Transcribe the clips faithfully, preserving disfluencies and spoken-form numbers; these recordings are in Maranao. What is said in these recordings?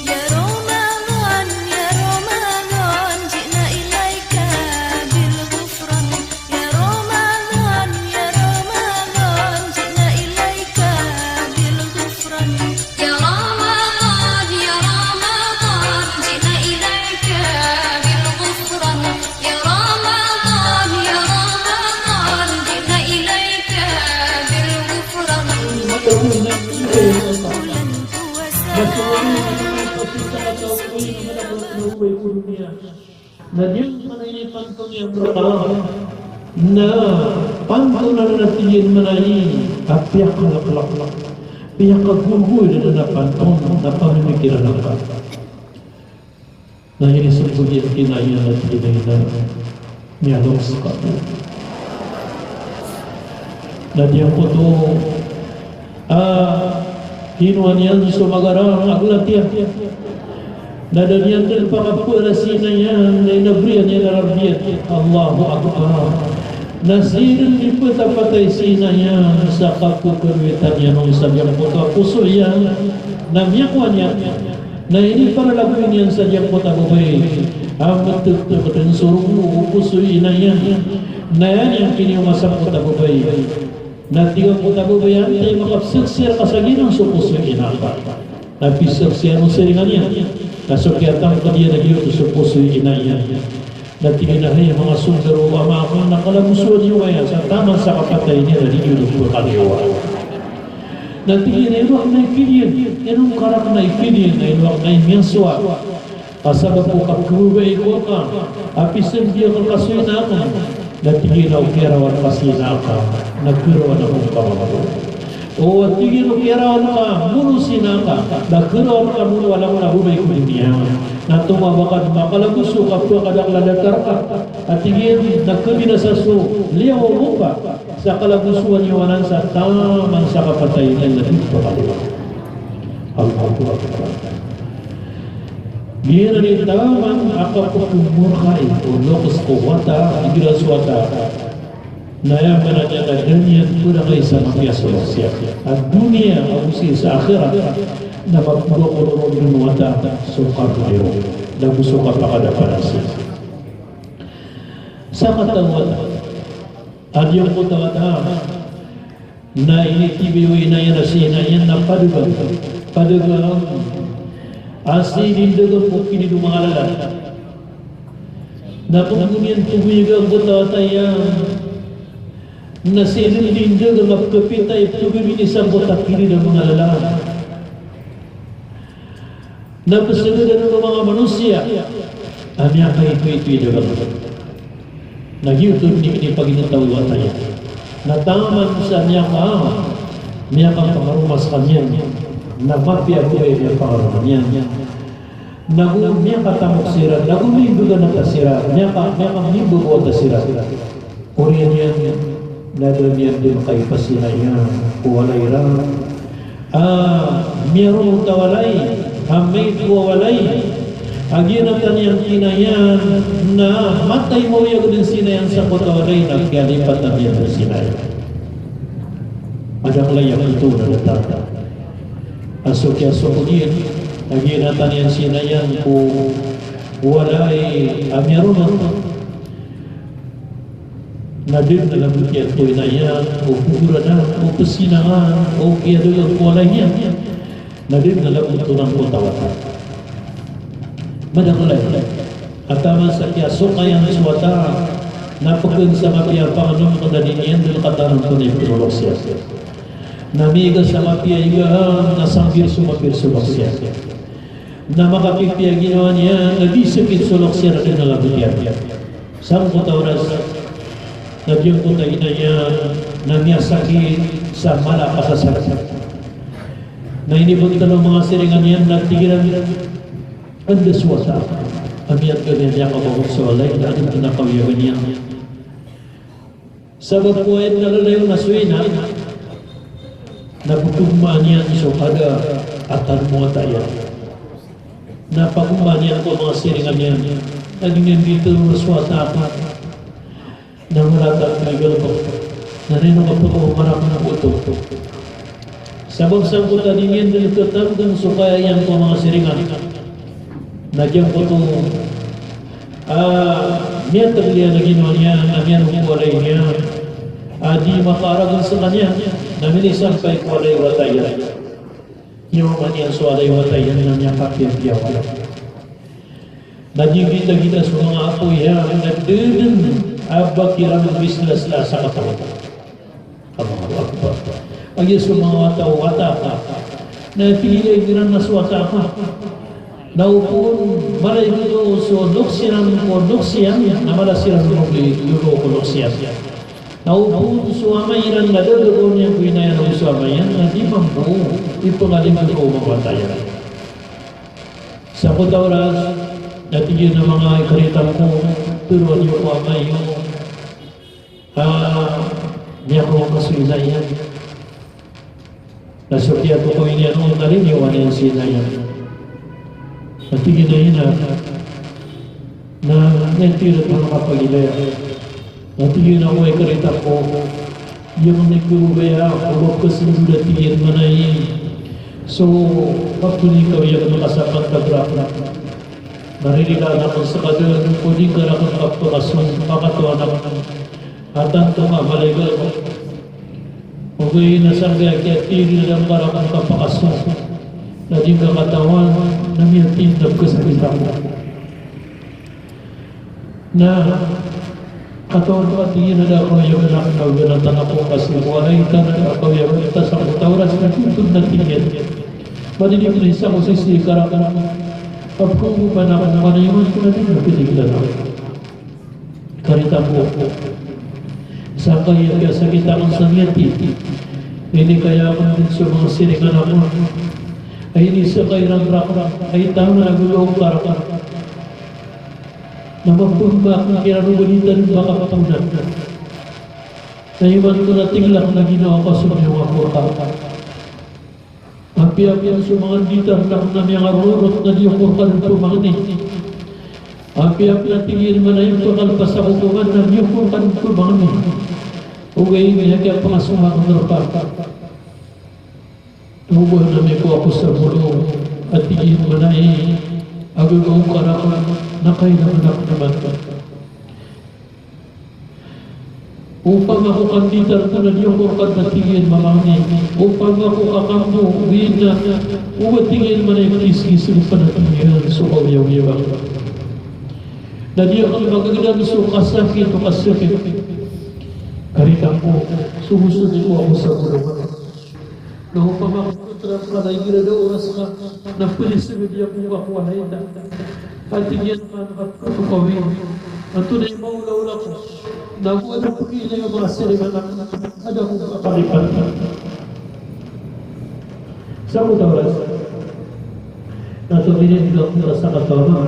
Ya Ramadan, ya Ramadan, ji'na ilaika bil ghufran. Ya Ramadan, ya Ramadan, ji'na ilaika bil ghufran. Ya Ramadan, ya Ramadan, ji'na ilaika bil ghufran. Ya Ramadan, ya Ramadan, ji'na ilaika bil ghufran. Bulan puasa. Na di man ini pantun iyan, na pantun anan a tig iyan man a ini a piyakalaklak, piyakagogoy anan a pantun na pamimikiran angka. Na ini so tig iyan kina iyan a tig iyan a miyalong sa kapo. Na di angkoto a kinowa niyan so magarang a golat iyan. Na da niyan dn pakapoon a si ina iyan, na inabri iyan a Rabbi iyan. Allahu Akbar. Na sii dn di ptapatay si ina iyan sa kapkhawitan iyan on sa giyangkoto a poso iyan. Na miyakowa niyan. Na iniparalagoy niyan sa giyangkoto a babay a mtgtg dn so rogo o poso i ina iyan. Na aya niyan kiniyoma sangkoto a babay. Na tig angkoto a babay a antai makapsaksian ka sa giyanan so poso i ina ka. Na pzaksian o siringan iyan. Na so kiyatangkd iyan a giyoto so poso i ina iyan. Na tig iyan a hay manga sondaro o ama akn, na kalagosowan iyo aya sa taman sa kapatay niyan a di niyo dn pkaliyowa. Na tig iyan a ino akn a ipd iyan, ino ngka rakn a ipd iyan, na ino akn a iniyasowa. Ka sabap ko kapkhababai ko angka, a pzambi akn ka so ina akn. Na tig iyan a o kiyarawan ka si ina ka, na kharawan ako ngka mambo. O, tig iyan, o kiyarawan ka mono si ina ka, na kharawan ka mono a langon a babay ko doniya. Na tomo a ba ka dn makalagoso ka pkadakl a datar ka. A tig iyan, na khabinasa so liyawaw o lopa sa kalagosowan iyo anan sa taman sa kapatay niyan na di pkaliyowa. Allahu Akbar. Giyanan i taman a kapkhomorkai o loks ko wata, igira so wata. Na aya maana niyan na da niyan pphangay sa mapiya so loks iyan a doniya ago sii sa akhirat, na mapdowa ko ron dn o wata so karodi ron, na go so kapakadapanas iyan. Sakataw a wata a giyangkoto a wata na initibay o ina iyan a si ina iyan na padga, padga a sii dn dagang ko kilid o manga lalan. Na pagoni iyan pgoyaga angkoto a wata iyan, na sii dn dagang a pkhapita i pkhagabini sangkoto a kilid a manga lalan. Na pzagadan o manga manosiya a miyakaitoito i dagang. Na giyoto i minipagintaw o wata iyan. Na taman sa miyaka, miyakapangaroma skaniyan, na mapiya bo i miyapangaroma niyan. Na go miyakatamok siran, na go mimbaganata siran, miyaka, miyaka, mimbaganata siran. Oriyan iyan na da niyan dn kaipasinayan ko walay iran a miyaroon ta walay, a maito a walay. A giyanatan iyan ki ina iyan na matay maoyag dn si ina iyan sangkoto a walay na kiyalipatan iyan dn si ina iyan. Adakl a aya pito na datar a so kiyasokod iyan a giyanatan iyan si ina iyan ko walay a miyaroon. Na da dn a lagot iyan ko ina iyan, o pgoranan, o psinangan, o kiyadagang ko walay niyan. Na da dn a lagot oto angkoto a wata. Madakl aya a taman sa kiyasoka iyan so wata, na pkn sa mapiya a pangnngkn a di niyan dn katawan ko ina iyan ko loks iyan. Na miyaga sa mapiya iga na sambir so mapir so loks iyan. Na makapipiya ginawa niyan na di sakit so loks iyan a di na lagot iyan. Sangkoto a oras na giyangkoto a ina niyan na miyasakit sa mala a kasasakit. Na inibontal o manga siringan iyan na tig iran a da so wata a miyatga niyan miyakabangon sa walay na adn a kawiyagan iyan. Sabap ko aya na lalayon na so ina na pagpagmaan iyan so kada a tarmo a wata iyan. Na pagpagmaan iyan ko manga siringan iyan na di niyan di tharoon so wata ako. Na mala a wata ko i galbk. Na rino ka pagpagmaan ko oto. Sabap sangkoto a di niyan dn tharoon so kaya iyan ko manga siringan. Na giyangkoto a miyatgl iyan a ginawa niyan na miyaroon ko walay niyan a di makaaragn skaniyan, na minisampay ko walay o wata iyan. Iyaoma niyan so walay o wata iyan na miyakapiyapiya walay. Na di gitagita so manga apo iyan na da dn a ba kiran mislasla sa katawan. Allahu Akbar. Aya so manga wata o wata ka. Na tig iran a so wata ka. Na opama mala i lolo so loks iran ko loks iyan, na mala siran lolo ko loks iyan. Na opama so ama iran na da dn a lolo ko ina iyan ago so ama iyan, na di mambo ipngalimo ko manga wata iyan. Sangkoto a oras na tig iyan a manga ikaritan ko, tharoa niyo ko ama iyo. Ah, miyakaoma so ina iyan. Na so kiyatokawi niyan on na riniyowa niyan so ina iyan. Na tig iyan a ina, na aya tig iyan a kapagilaya. Na tig iyan a, oway, ikaritan ko, aya mambo i kobaya o kapkasndod a tig iyan manay so kaponi kawiyagan ka sa pantag rakn. Na ririlaan akn skadn ko di ka rakn kapakasong, kakatoan akn a tanto ka a mala i galbk. Ogaid na sangkaya kiyatiri na da ngka rakn kapakasong na di ngka katawan, na miyatindg ka sa pita ko. Na katawan ko a tig iyan a da a kawiyagan akn, kawiyagan a tanak ko, ka sii ko walay ta na da a kawiyagan ta. Sangkoto a oras na tintod na tig iyan, ba di ko isa ko sisii ka rakn a pkhaogopan akn, ka na iman ko na di na pd i kna. Karitan ko, sangkaya kiyasakit akn sa miyati, inikaya akn dn so manga siringan akn a inisakay iran rakn a itaman a golaw ka rakn. Na mapmba akn kiran o balitan ba ka ptona. Na iman ko na tig iyan a ginawa ko so miyong a korka. Apiya pn so manga nditar na miyangarorot na di ako rka dn pmangni. Apiya pn a tig iyan manay pkalpas ako ko man na di ako rka dn pmangni. Ogaid na kiyapngasong akn rka. Oba na mikowa ako sa bolo a tig iyan manay a gagaw ka rakn na kailangan akn a banta. Opama ko kanditar ko na di ako rka dn a tig iyan mamangni. Opama ko kakambo, ogaid na, oba tig iyan manay kiskis ko pn a tig iyan so kawiyawiya. Na di akn magagdam so kasakit o kasakit. Karitan ko, so gosto niyo ako sa bolo. Na opama ko tharoa ka na igira da oras ka na plis ka di ako kakowa na ita. A tig iyan ka na kakowa. Antonaa i maolaola ko? Na go a da pkhailay o manga siringan akn a da ako kapalipat. Sangkoto a oras na tominig ako sa katawan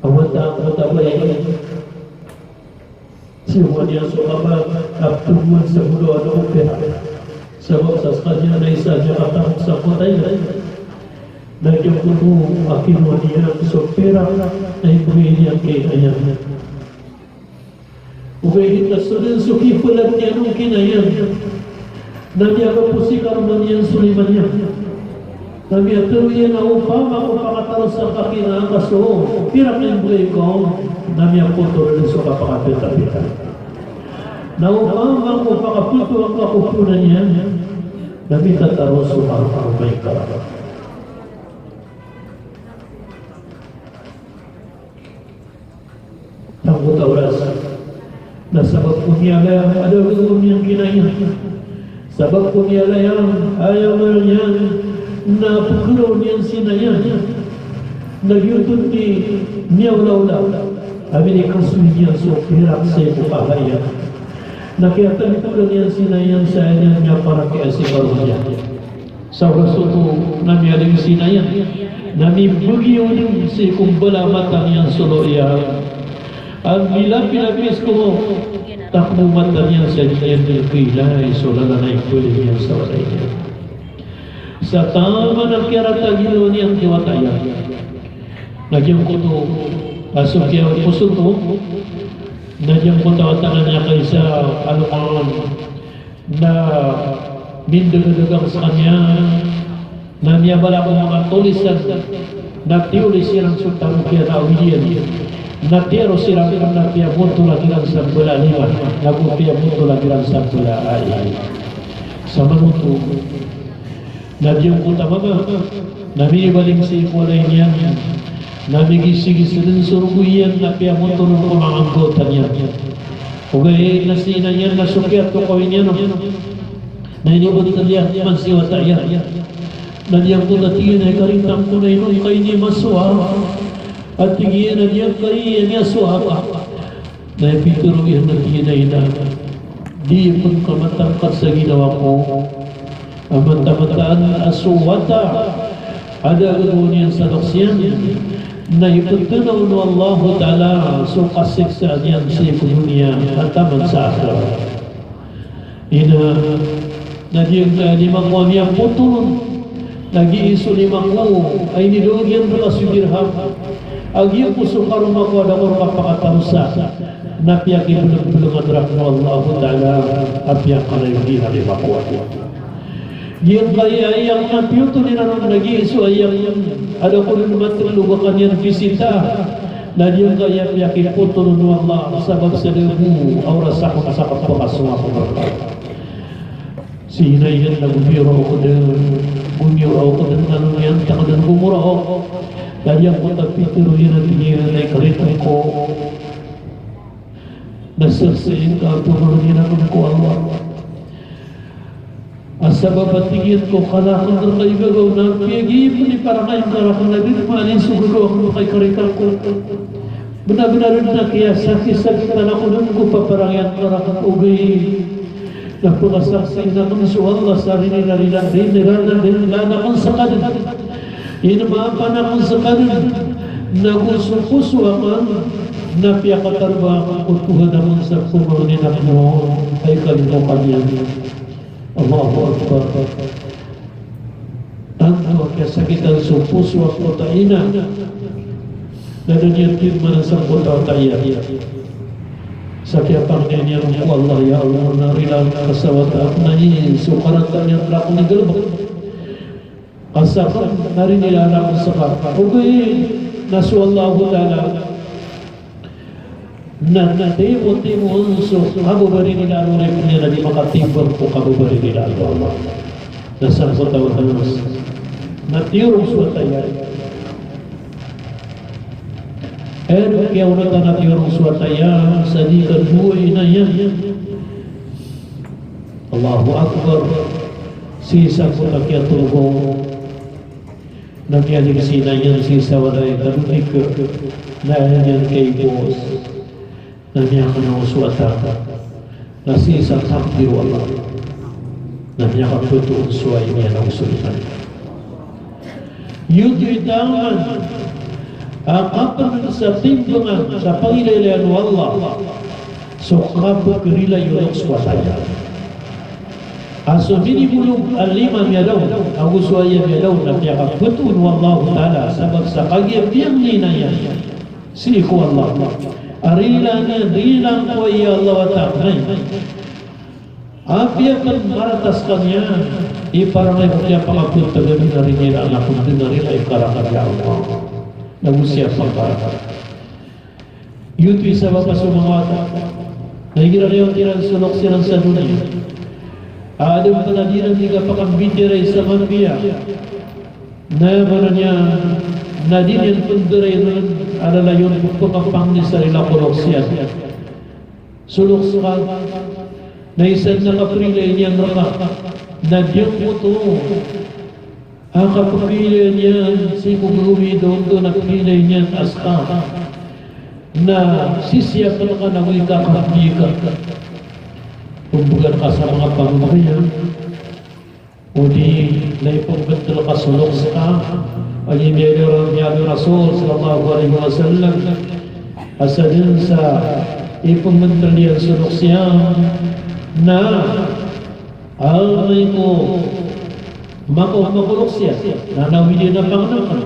a wata, wata ba iyan. Siyoman iyan so kaba a pthogoan sa bolawan o pirak. Sabap sa skaniyan na isa a miyakatarok sa kota iyan. Na giyangkoto a kinowa niyan so pirak na ibgay niyan ki ina iyan. Ogaid na so dn so kipelad niyan on ki ina iyan. Na miyakaposi karoma niyan so lima niyan. Na miyatharo iyan a opama ko pakatarosa ka ki ina angka so pirak a imbgay ko, na miyapoto dn so kapakapitapita. Na opama ko pakapoto angka ko pona niyan, na mitataro so karoma iyan. Sangkoto a oras na sabap ko miyalaya a da a gagaw niyan ki ina iyan. Sabap ko miyalaya, aya maana niyan na pkharoon iyan si ina iyan. Na giyoto i miyaolaola a minikasoy niyan so pirak sii ko kaha iyan. Na kiyatangkodan iyan si ina iyan sa aya niyan miyaparak a sii ko roo niyan. Sa oras oto na miyaling si ina iyan, na mibagi o dn sii ko mbala a mata niyan so loo iyan. A milapi-lapis ko takmo o mata niyan sa di niyan dn kailay so lalan a ipalaya niyan sa wata iyan. Sa taman a kiyarata a ginawa niyan ki wata iyan. Na giyangkoto a so kiyaposo oto, na giyangkoto a wata niyan a kaisa a lokowan na mindagadagang skaniyan, na miyabala ko manga tolisan, na tiyolis iran so tarok iyan a awid iyan, na tiyaro siran pn na piyamotolan iran sa mbala a lima, nago piyamotolan iran sa mbala a ai. Sa manoto, na giyangkoto a mama na minibaling sii ko walay niyan, na migisigis dn so rogo iyan na piyamotol on ko manga anggawta niyan. Ogaid na si ina iyan na so kiyatokawi niyan on na inibtad iyan man si wata iyan. Na giyangkoto a tig iyan a ikaritang ko na ino ka inimasowa. A tig iyan a giyangkaya iniyasowa ka na ipitharo iyan a tig iyan a ina, di pn ka matangkad sa ginawa ko. A mataan-mataan a so wata a da a gagaw niyan sa loks iyan na ipthanaw on o Allahu Ta'ala so kasiksaan iyan sii ko doniya a taman sa akhirat. Ina, na giyangkaya lima ko a miyapotol on, na giyai so lima ko a inidaog iyan rka so dirham, a giya ko so karoma ko a da ko rka pakatarosa, na piyakiblngblngan rakn o Allahu Ta'ala a piyakalayon iyan a lima ko a. Giyangkaya ayang na piyotol iran on na giyai so ayang a da ko dn matlo a kaniyan bisita. Na giyangkaya piyakipotol on o Allah sabap sa da bo a oras akn sa kapakasowa ko rka. Si ina iyan na gomiyoraok dn, gomiyoraok dn, na ino niyan takdn gomoraok. Na giyangkoto a pitharo iyan a tig iyan a ikaritang ko na sii ko pamangnin akn ko Allah. A sabap a tig iyan ko kala akn rka i gagaw na piyagiya pn i parangay ngka rakn na di dn maana so gagaw akn rka ikaritang ko. Bnar-bnar dn a kiyasakit-sakitan ako dn ko paparangayan ka rakn, ogaid na pkasaksian akn so Allah sa rinirarila, rinirarila akn sa kadn. Inimaapa akn sa kadn, nago so poso akn na piyakatarba akn ko Tuhan akn sa pamangnin akn o ikalimokal iyan. Allahu Akbar. Tanto a kiyasakitan so poso a wata iyan. Na da niyan tig man sangkoto a wata iyan sa kiyapangnin iyan ko Allah, ya Allah, na rila ngka sa wata akn a aya so karata niyan rakn i galbk. Ka sakn na rinila akn ska. Ogaid na so Allahu Ta'ala na, na timo-timoon so kababarinilaan o oripn iyan a di makatimbang ko kababarinilaan o Allah. Na sangkoto a wata na tiyorog so wata iyan. Aya kiyaonatan a tiyorog so wata iyan sa di kadowa i ina iyan. Allahu Akbar. Sii sangkoto a kiyatoroga on na miyaling si ina iyan sii sa walay ka doon i kna, na aya niyan kaibos na miyakna on so wata, na sii sa takdir o Allah na miyakaptoon so aya niyan a osolin. Giyoto i taman a kapn sa timbangan sa pangilalayan o Allah so kapkrilay o loks ko wata iyan. A so minibolog a lima miyadaon ago so aya miyadaon na piyakaptoon o Allahu Ta'ala sabap sa kagiya piyangni iyan sii ko Allah a rila niyan, rila ngka ko aya Allah a wata akn. Apiya pn marata skaniyan i parangay ko kiyapakaptag a di na rinila akn, di na rilai ka rakn, ya Allah. Nago siyapa ka rakn. Giyoto i sabap a so manga wata na igira liyawat iran so loks iran sa doniya, adn pn a di iran di kapakambitiyarai sa mambiya, na maana niyan na di niyan pndarai a lalayon ko pkapangni sa rila ko loks iyan. So loks ka na isa dn a kaprilai niyan rka. Na giyangkoto a kapkhailay niyan sii ko gawii dn oto na khailay niyan a ska na sisiyapn ka na gii ka kapdi ka. Pmbgan ka sa manga pambayag, odi na ipmbtl ka so loks ka, a inibiyaloy o Rasul sallallahu alaihi wasallam a sadn sa ipmbtl iyan so loks iyan na amay ko mako-, makoloks iyan, na nawidiyan a pangnngkn.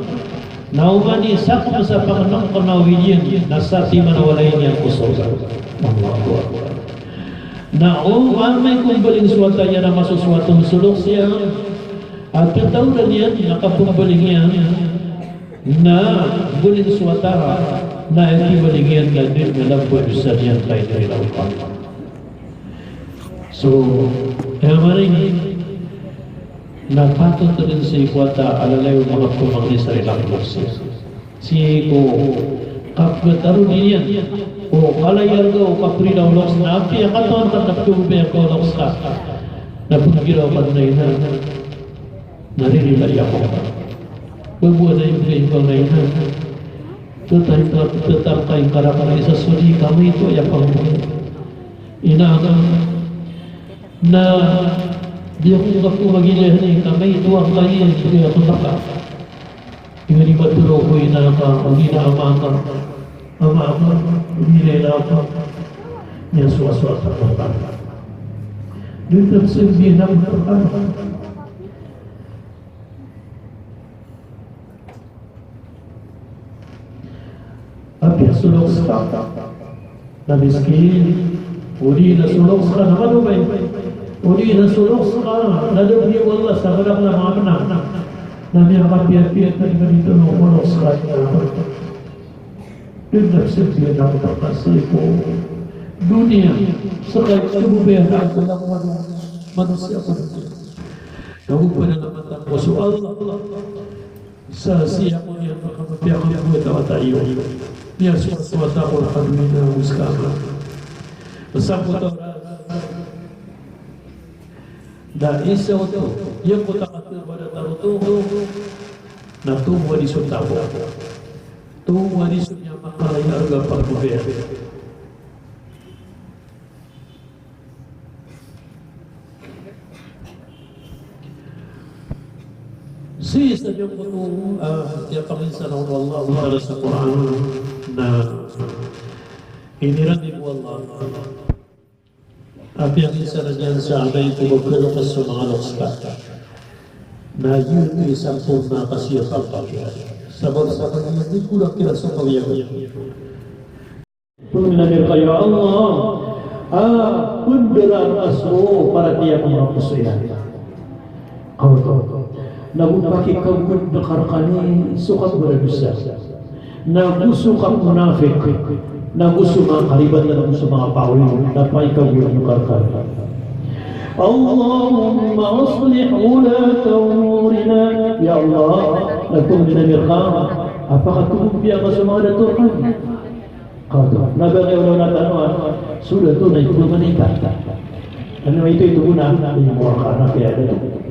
Na oman i sakn sa pangnngkn na widiyan, na satiman a walay niyan ko sorga. Allahu Akbar. Na o amay ko mbaling so wata iyan a masosowat on so loks iyan, a tataw dn iyan, na kapmbaling iyan, na mbaling so wata, na ikibaling iyan, na dn, na lamba dosa niyan, kay dn iyan. So, aya maana ini, na patot dn sii ko wata a lalayon a kapmangni sa rila ko loks iyan. Sii ko kapkatarodi niyan ko kala i arga o kaprila o loks na apiya katawan ka na pkhababayaan ka o loks ka. Na pnggiraw ka dn a ina. Na ririla iyan ko. Ba bo a da imbgay ko a ina. Totay ka, totay ka ingkar a kami sa sodi kami to aya pangni. Ina ka. Na di ako kapmagilay ni kami to a kami, di ako naka. Ingd i matoro ko ina ka, o ina ama ka. Ama ka, o ina ina ka. Niyan sowasowa ka. Di tafsir di na ka. Apiya so loks ka na miskin, odi na so loks ka na malobay, odi na so loks ka na da bgi o Allah sa kadaklan a manga mnang, na miyakapiyapiya ka di ka di tano ko loks ka. Dn na psadiya na ko takasi ko doniya, ska i kababayaan a manga manosiya ko doniya. Kababayaan a manga mata ko so Allah. Sa sii ako niyan pakapiya ko wata-wata iyo. Niyan so wata-wata ko rkano ina, o ska ka. Sa ko taw da isa oto, iya ko takatero a datar oto, na tomo a di so tabo. Tomo a di so miyamakalay a arga pagmagaya. Sii sa giyangkoto, ah, kiyapanginsan o Allah Ta'ala sa Qur'an na inirangit o Allah. Apiya insan iyan sa amay ko ba kaloks so manga loks ka. Na giyoto i sampurna a kasiyapa kiran. Sabap sa kaniyan di ko kiran so kawiyagan. Pangnin ami rka, ya Allah, a pndaraan ka so paratiyaya ko manga poso iyan. Kaoto. Na go pakikagowad ka rkani so kabaradosa. Na go so kamonafik, na go so manga karibatan, na go so manga pawil, na pakikagowad ka rkani. Allahumma aslih wulata umurina. Ya Allah, na pangnin ami rka a pakatogompiya ka so manga dato rkami. Kaoto. Na ba kay olo na tano a so dato na ito maninta. Ano ito, ito ko na, ito ko na kaya dato.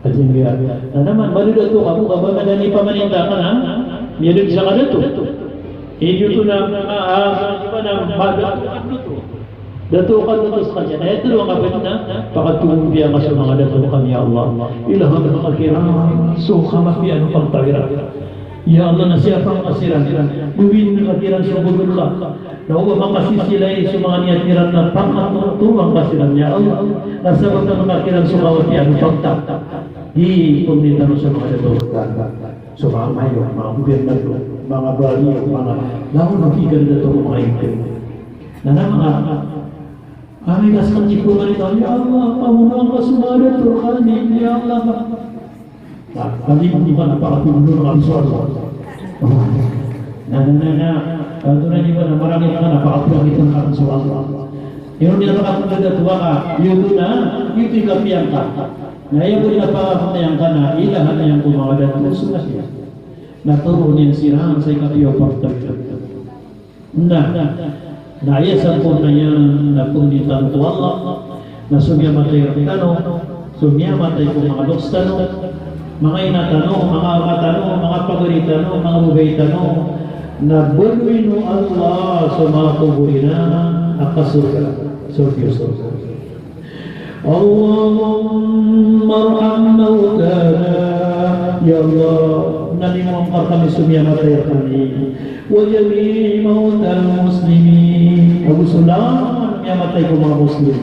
Ati nga, na naman, madadato ka bo ka ba madani pamaninta ka na, miyadn sa kadato. Iyo to na, ah, ah, di ba na, madato ka dato. Dato ka dato sa kanya. Na ito ka ba na, pakatogompiya ka so manga dato kami, ya Allah. Ilaham ka kiran so kamapiyaan o pagtaw iran. Ya Allah, na siyapa ka siran. Gowii ka kiran so bgr ka. Na o ba makasisilay so manga niyat iran na pakatotoma ka siran, ya Allah. Na sabatan ka kiran so kawati a pagtaw. Di pangnin tano so manga dato, so manga mayor, manga gobernador, manga baliyo, manga, na o ba kiran dato ko manga ingkn. Na, na manga, amay ka skaniyan ko manga dato, ya Allah, pamonoan ka so manga dato rkami, ya Allah. Na, kami ko di ba na pakatolon ka so Allah. Na, na, na, na, tonaa di ba na marani ka na pakatolon ka so Allah. Iyo niyan pakatolon ka, iyo to na, iyo to i kapiya ngka. Na iyo ko di na pakatolon ka na, ilaham iyan ko manga dato so kasiya. Na toro niyan siran sa ikapiya o pagtaw. Na, na aya sampurna iyan na pangnin tano ko Allah, na so giya matay rktano, So miyamatay ko manga loks tano, manga ina tano, manga ama tano, manga pagari tano, manga babay tano, na baloyin o Allah so manga kobor iran a kasorga, sorga, sorga. Allahumma arham mawtana. Ya Allah, na limoon ka rkami so miyamatay rkami. Wa jami'i mawtal muslimin. Ago so langon a miyamatay ko manga Muslim.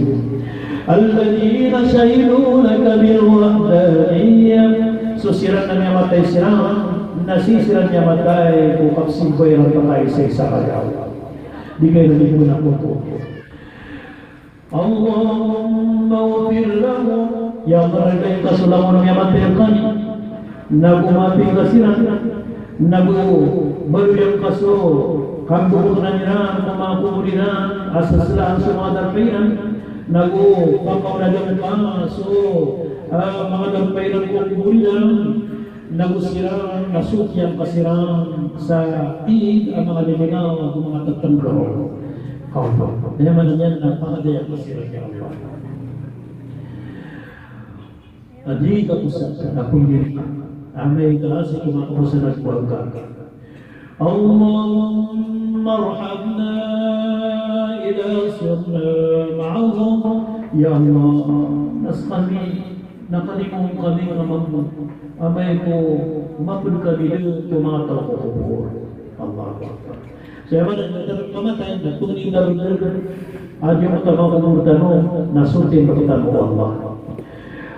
Alladhina shahidu laka bil wahdaniyyah. So siran na miyamatay siran, na sii siran miyamatay ko kapsimba iran a kaisaisa ka, ya Allah. Di ka iran di ko na koto. Allahumma ighfir lahum. Ya Allah, rida ka so langon a miyamatay rkami. Nago maapin ka siran. Nago baloyan ka so kambokotn iran ko manga kobor iran, a sasalaan so manga darpa iran. Nago pakaonadan ka so, ah, manga darpa iran ko kobor iran. Nago siran na sokiyan ka siran sa ig a manga lilingaw ago manga tatnggaw. Kaoto. Aya maana niyan na pakadaya ka siran, ya Allah. A di ka kosa, a pngiri. Amay ka sii ko manga kosa na kowa ka. Allahumma arhamna idha sirna ma'ahum. Ya Allah, na skami na kalimoon kami ka mambo amay ko mapd kami dn ko manga taw ko kobor. Allahu Akbar. So aya maana niyan na kamatay na pngni na rd a di ko ta manga kobor tano na sotin rktano o Allah.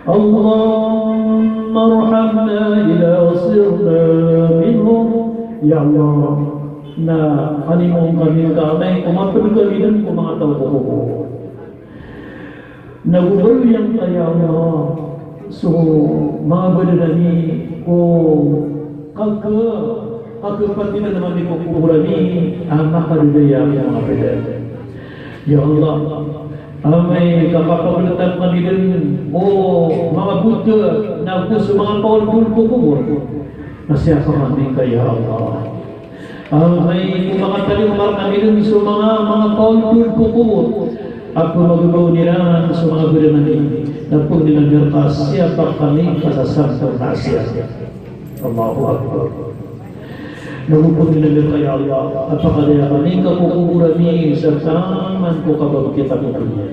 Allahumma arhamna idha sirna minhum. Ya Allah, na kalimoon kami ka amay ko mapd kami dn ko manga taw ko kobor. Nago baloyan ka, ya Allah, so manga badan ami ko kaka, kakapatinan ami ko kobor ami a makadadaya ko manga badan. Ya Allah, amay ka kapagltan kami dn o manga bota nago so manga paolpol ko kobor, na siyapa kami ka, ya Allah. Amay ko makatalingoma rkami dn so manga, manga paolpol ko kobor a pmagabaw iran so manga badan ami, na pangnin ami rka a siyapa kami ka sa santo na siyapa. Allahu Akbar. Nago pangnin ami rka, ya Allah, a pakadaya kami ka ko kobor ami sa taman ko kababkit a ko doniya.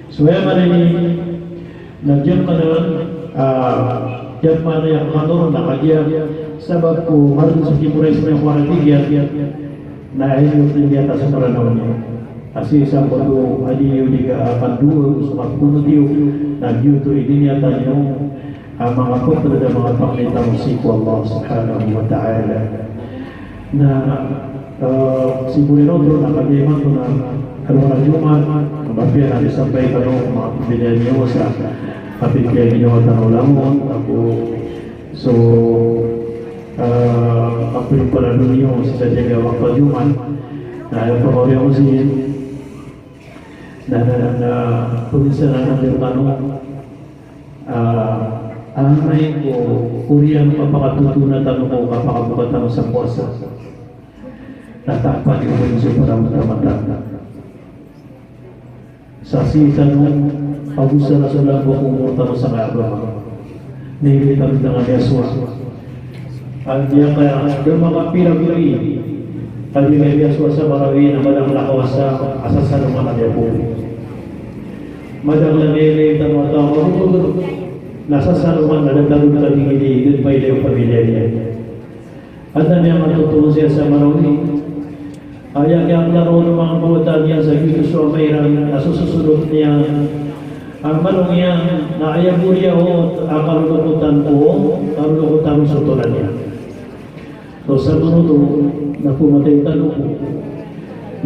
So aya maana niyan na giyangkanan, ah, giyangkanan a katharo na kagiya sabap ko marn so ki Quraysh na ko Arabia, na aya niyo tiniya ta sa Mranaw niyo. Asi sa koto a di niyo di ka akan dowa so kapnot iyo, na giyoto i tiniya ta niyo a manga pphd a manga pangni tano sii ko Allah subhanahu wa ta'ala. Na, eh, siguro ino to na kagiya imanto na alongan a Jumaat, na mapiya na di sampay kano ko manga pmbinayaan iyo sa kapipiyaginawa tano langon, ago so, eh, kapriparado niyo sii sa diyagiya wakto a Jumaat. Na aya pakaoriyan ko sii, na, na, na, na, pagnisanan a di kano Ah, amay ko oriyan o kapakatotona tano ko kapakaboka tano sa powasa. Na tapan iyo so panamataman. Sa sii tano, ago sa rasolan ko komor tano sa kaya agama. Na igira tano dn a miyasowa. Aya kaya, da makapira gori. Aya kaya miyasowa sa Marawi na madakl a kawasa a sasalongan a miyapoon. Madakl a miyailay tano a taw a marogod na sasalongan a da tano dn katingini dn pailay o pamilya niyan. Adn a miyakatotol siya sa Marawi. Aya kiyaklaro o manga wata niyan sa giyoto so ama iran a so sosodot niyan a malong iyan na aya bo riyaot a kalolokotan ko, kalolokotan o sotolan iyan. So sabap oto na pmatay tano ko,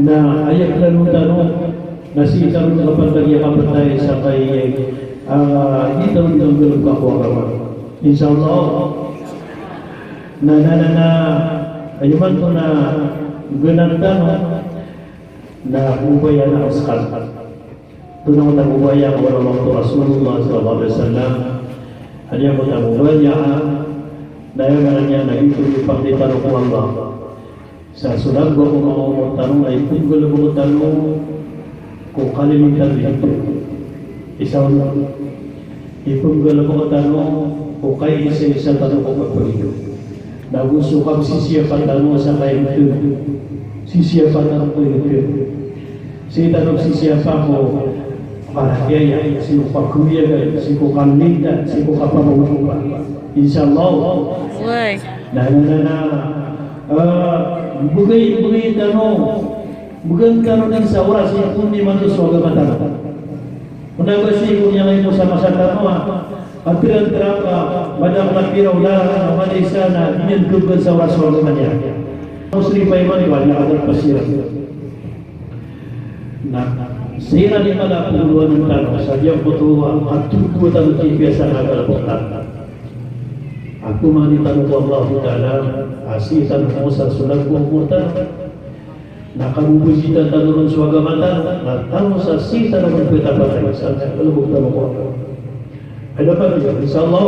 na aya plano tano na sii tano kapantag iyan kapatay sa kay, ah, di tano di tano galbka ko agama. Insha Allah. Na, na, na, na, aya man to na gnan tano na mobaya na skal. Tonaa ko tago baya ko wala wakto Rasulullah sallallahu alaihi wasallam. Aya ko tago baya, na aya maana niyan na giyoto i pangni tano ko Allah. Sa so langowan o manga omor tano na ipnggalbk tano ko kalilintad iyan. Isa on. Ipenggalebek tano o kaisaisa tano ko kapagino. Na go so kapsisiyapa tano sa kaingkeg. Sisiyapa tano ko ingkeg. Sii tano sisiyapa ko karagaya, sii ko kagoyagan, sii ko kanlinta, sii ko kapamawupa. Insha Allah. Way. Na, na, na, na. Ah, begay, begay tano. Began tano den sa oras iyan ko di man so agama tano. Kena ba sii ko miyangay ko sa masa tano a, a tira-tira ka, madakl a pira o lalan a mala i isa na di niyan kebegan sa oras so agama niyan. Muslim pa iman iwan na agar pasiran. Na, sii na di mala pegolowan tano, sa giyangkoto a, a tudo tano ki piyasa na agal potan. A pemangni tano ko Allah Ta'ala, a sii tano mosar so lago o umor tano. Na kabobozitan tano ron so agama tano, na tano sa sii tano ron petapatay, sa kalebek tano ko Allah. Ay dapat iyan, insha Allah.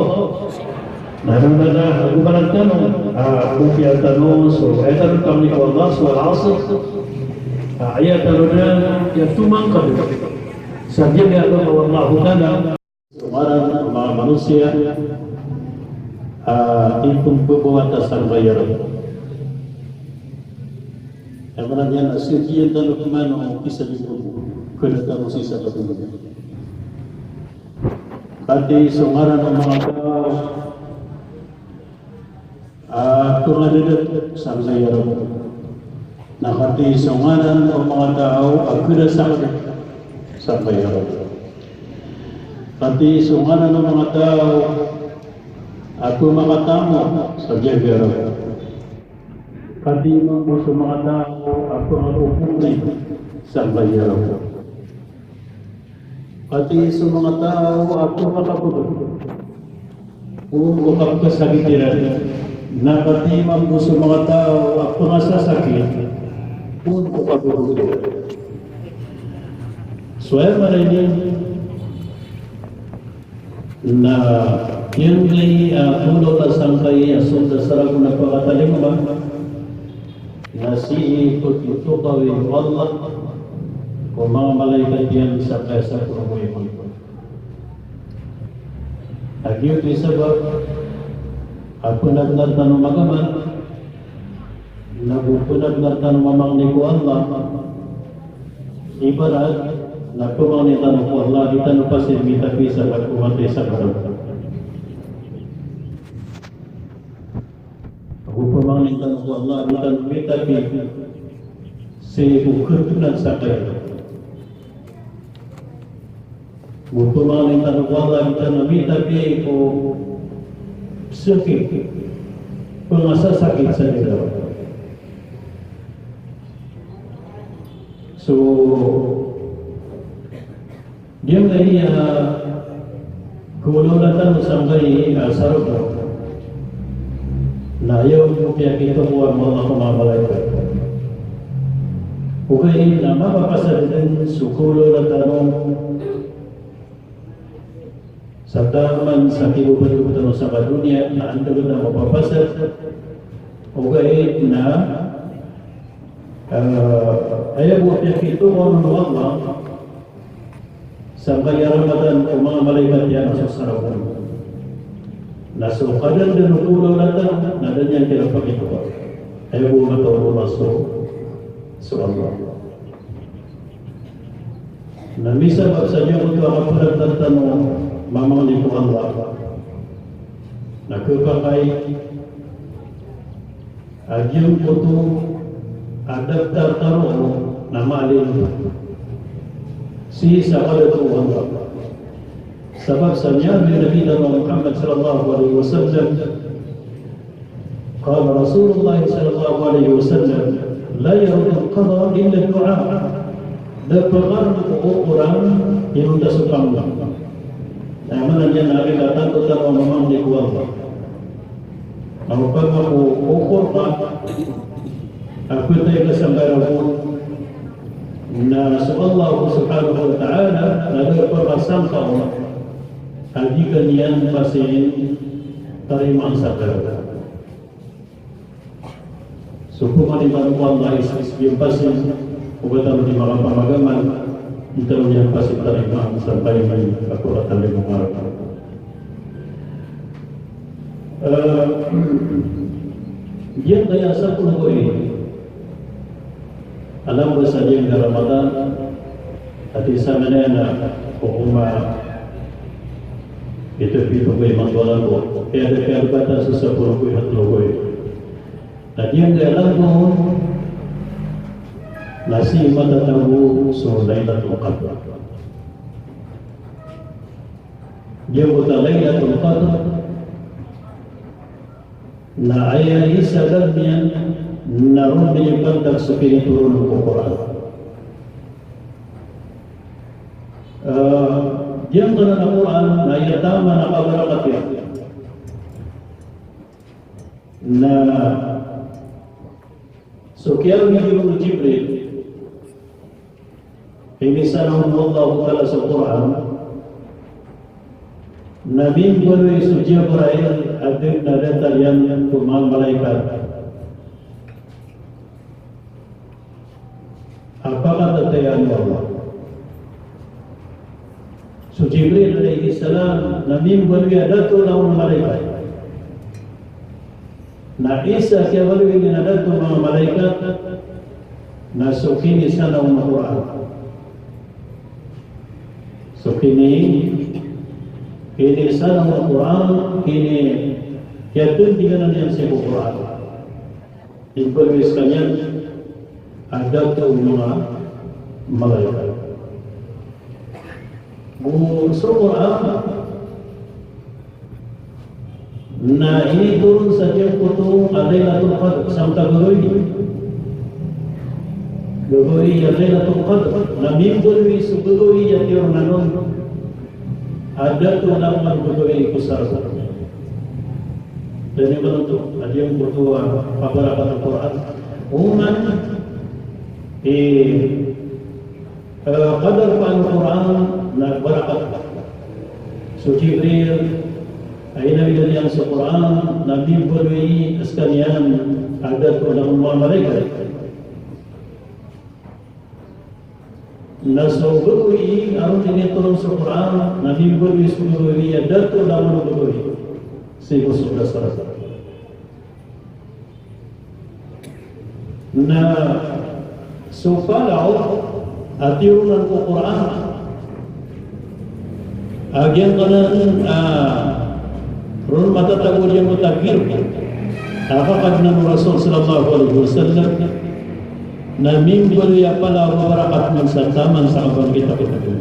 Na, na, na, na, ago manan tano, ah, kopiya tano, so, aya tano pamangni ko Allah, so Al-Asr. Ah, aya tano na, aya tomangkad. Sa giyangkaya ko Allah Ta'ala. So ngaran o manga manosiya a di pembebawata sangkaya ron. Aya maana niyan na sii tano pman o isa di pembebawata sangkaya ron. Katii so ngaran o manga taw a pengadedet sangkaya ron. Na katii so ngaran o manga taw a kera sangkaya ron. Katii so ngaran o manga taw a pemakatamo sangkaya ron. Katii mambo so manga taw a pengaopori sangkaya ron. Katii so manga taw a pengakabego on ko kapekasakit iran, na katii mambo so manga taw a pengasasakit on ko kabego iran. So aya maana niyan na giyangkai a kolawla sangkai a sonda sa ragon a pakatalingoma. Na sii ko titokawi o Allah ko manga malaikat iyan sa kaya sa porogoy ko iyan. A giyoto i sabap a penadnar tano magaman, na go penadnar tano mamangni ko Allah. Ibarat na pemangni tano ko Allah, di tano pasin mitapi sa pagkumatay sa barang. Ago pamangnin tano ko Allah, di tano mitapi sii ko katonan sa kaya. Ago pamangnin tano ko Allah, di tano mitapi ko sakit, pengasasakit sa dila. So, giyangkaya kolawla tano sangkai a saroto na aya piyakitokawan o Allah ko manga malaikat. Ogaid na mapapasad den so kolawla tano sa taman sa kibobayogo tano sa kadoniya na anda den a mapapasad. Ogaid na, eh, aya bo a piyakitokawan o Allah sangkaya Ramadan o manga malaikat iyan a so saroto. Na so kadandan o kolawla tano na da niyan kiran pakitokawan. Aya bo a mataw o Allah so, so Allah. Na misabap sa giyangkoto a kapenadnar tano mamangni ko Allah na khapakay a giyangkoto a daptar tano na maalin sii sa kadato o Allah. Sabap sa miyaaloy o Nabi tano a Muhammad sallallahu alaihi wasallam, qala Rasulullah sallallahu alaihi wasallam, "La yaruddul qada illa du'a." Da pakaroon ko kokoran inonta so pangni. Na maana niyan na aya katanto tano a mamangni ko Allah. Na opama ko kokor ka a petay ka sangkaya ragon, na so Allah subhanahu wa ta'ala na da pakasangka on a di ka niyan pasin tarimaan sangkaya ragon. So pamangnin tano ko Allah i sii sa pasin o ba tano di makapamagaman, di tano niyan pasin tarimaan sangkaya ragon a pakatalingoma. Eh, giyangkaya sapolo ko i alam ba sa giyangkaya Ramadan, ati sa manaya na ko koma ito pito ko i matwala ko. Kaya da kaya bata sa sapolo ko i matlo ko i. Na giyangkaya alam ko na sii matatago so Lailatul Qadr. Giyangkoto a Lailatul Qadr na aya isa a lagid niyan na ron minipantag so kinitoron ko Qur'an. Ah, giyangkanan a Qur'an na aya taman a kabarakat iyan na so kiyawid o Jibril, inisaan o Allahu Ta'ala so Qur'an, na mimbaloy so Jibril a da, na datar iyan ko manga malaikat a pakatatayaan o Allah. So Jibril alayhis salam na mimbaloy a dato langon a malaikat. Na isa a kiyabaloy niyan a dato a manga malaikat na so kinisaan on a Qur'an. So kini, kinisaan on a Qur'an, kini, kiyatindingan iyan sii ko Qur'an. Imbaloy skaniyan a dato o manga malaikat. Go so Qur'an na initoron sa giyangkoto a Lailatul Qadr, sa manga gagawii. Gagawii a Lailatul Qadr, na mimbaloy so gagawii a tironan on a dato langon a gagawii ko sargo. Dn imanto a giyangkoto a kabarakat o Qur'an. Oman i, eh, kadarpaan o Qur'an na barakat. So Jibril a inawida niyan so Qur'an na mimbaloy skaniyan a dato langon a manga malaikat. Na so gagawii a ron initoron so Qur'an na mimbaloy so gagawii a dato langon o gagawii sii ko sorga sa rarata. Na so palaw a tironan ko Qur'an a giyangkanan a ron matatago a giyangkoto a giro a kakadnan o Rasul sallallahu alaihi wasallam na mimbaloy a palaw a barakat man sa taman sa kabangkit a kitanan.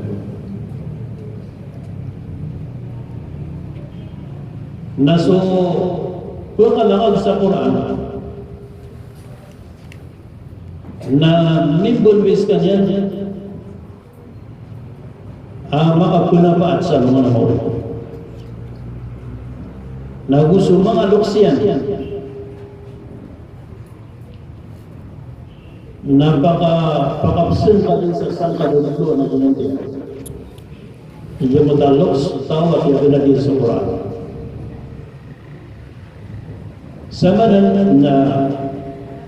Na so pkalangag sa Qur'an na mimbaloy skaniyan a makapnapaat sa alongan a maori. Na go so manga loks iyan na paka, pakapsn ka dn sa sangkad o dolo a gonanti. Giyangkoto a loks o taw a kiyaganad iyan sa Qur'an. Samanan na